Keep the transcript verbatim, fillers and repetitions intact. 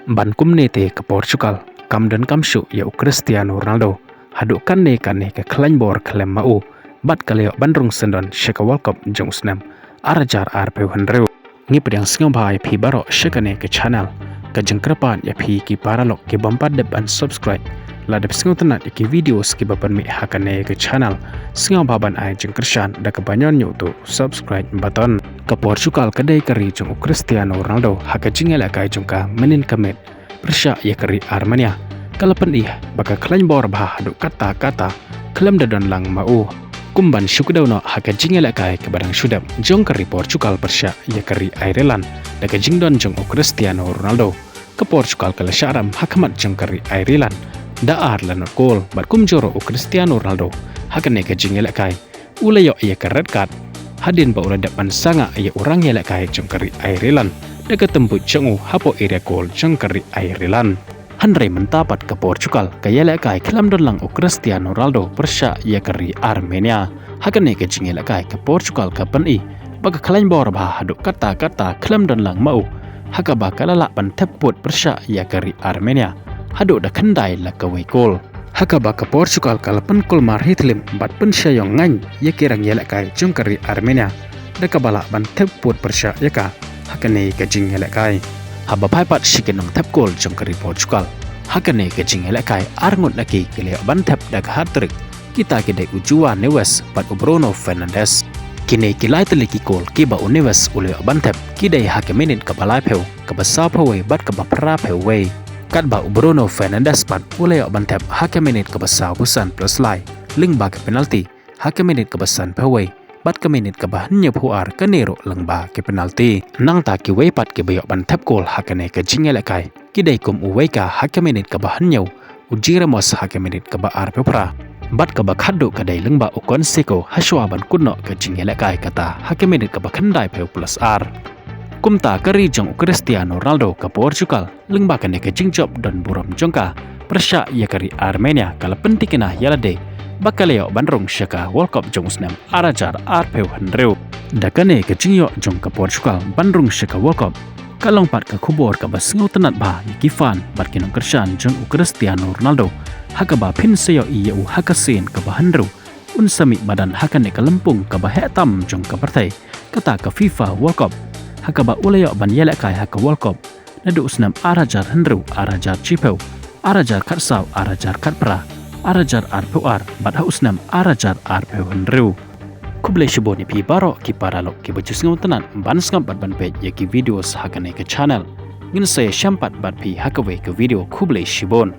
Ban kumne te ka Portugal kam don kam shuh ïa u Cristiano Ronaldo haduh kane kane ka khlaiñ bor khlem ma u bad ka la ïoh ban rung syndon sha ka World Cup jong u snem ar hajar arphew hynriew. Ngi pdiang sngewbha ïa phi baroh sha kane ka channel. Ka jingkyrpad ïa phi ki paralok ki bym pat dep ban subscribe, lada phi sngewtynnat ïa ki videos kiba pynmih ha kane ka channel, sngewbha ban ai jingkyrshan da kaba ñion ñiuh tu subscribe button. Ka Portugal ka dei ka ri jong u Cristiano Ronaldo ha ka jingïalehkai jong ka mynnin ka miet pyrshah ïa ka ri Armenia. Ka la pyni ba ka khlaiñ bor bha haduh katta katta khlem da don lang ma u. Kum ban shu kdew noh ha ka jingïalehkai kaba dang shu dep jong ka ri Portugal pyrshah ïa ka ri Ireland da ka jingdon jong u Cristiano Ronaldo, ka Portugal ka la shah ram ha khmat jong ka ri Ireland da ar la not kol bad kumjuh ruh u Cristiano Ronaldo ha kane ka jingïalehkai u la ïoh ïa ka red card hadien ba u la dep ban sangah ïa u rangïalehkai jong ka ri Ireland da ka tymbuit jong u hapoh area goal jong ka ri Ireland. Hynrei mynta pat ka Portugal ka ïalehkai khlem don lang u Cristiano Ronaldo pyrshah ïa ka ri Armenia. Ha kane ka jingïalehkai ka Portugal ka pyni ba ka khlaiñ bor bha haduh katta katta khlem don lang ma u, ha kaba ka la lah ban thep pud pyrshah ïa ka ri Armenia haduh da khyndai la kawei kol. Ha kaba ka Portugal ka la pynkulmar hi thlim bad pynshai ïong ngaiñ ïa ki rangïalehkai jong ka ri Armenia da kaba lah ban thep pud pyrshah ïa ka ha kane ka jingïalehkai. Haba phai pat sha ki nongthep kol jong ka ri Portugal, ha kane ka jingïalehkai ar ngut na ki ki la ïoh ban thep da ka hat-trick. Kita ki dei u João Neves bad u Bruno Fernandes. Kine ki lai tylli ki kol kiba u Neves u la ïoh ban thep ki dei ha ka minit kaba laiphew, kaba sawphew wei bad kaba phraphew wei. Katba u Bruno Fernandes pat u la ïoh ban thep ha ka minit kaba sawphew san plus lai lyngba ka penalti, ha ka minit kaba sanphew wei bad ka minit kaba hynñiewphew ar kane ruh lyngba ka penalti. Nangta kiwei pat kiba ïoh ban thep kol ha kane ka jingïalehkai ki dei kum uwei ka ha ka minit kaba hynñiew, u G Ramos ha ka minit kaba arphew phra bad kaba khatduh ka dei lyngba u Coutinho hashwa ban kut noh ka jingïalehkai kata ha ka minit kaba khyndaiphew plus ar. Kumta ka ri jong u Cristiano Ronaldo ka Portugal lyngba kane ka jingjop don burom jong ka pyrshah ïa ka ri Armenia ka la pyntikna ïa lade ba ka la ïoh ban rung sha ka World Cup jong u snem ar hajar arphew hynriew. Da kane ka jingïoh jong ka Portugal ban rung sha ka World Cup ka long pat ka khubor kaba sngewtynnat bha ïa ki fan bad ki nongkyrshan jong u Cristiano Ronaldo, ha kaba phin sa ïohi ïa u ha ka sien kaba hynriew un sa mih madan ha kane ka lympung kaba heh tam jong ka pyrthei, kata ka FIFA World Cup, ha kaba u la ïoh ban ïalehkai ha ka World Cup naduh u snem ar hajar hynriew, ar hajar shiphew, ar hajar khatsaw, ar hajar khatphra, ar hajar arphew ar bad ha u snem ar hajar arphew hynriew. Khublei shibun ïa phi baroh ki paralok kiba ju sngewtynnat ban sngap bad ban peit ïa ki videos ha kane ka channel. Ngin sa ïashem pat bad phi ha kawei ka video. Khublei shibun.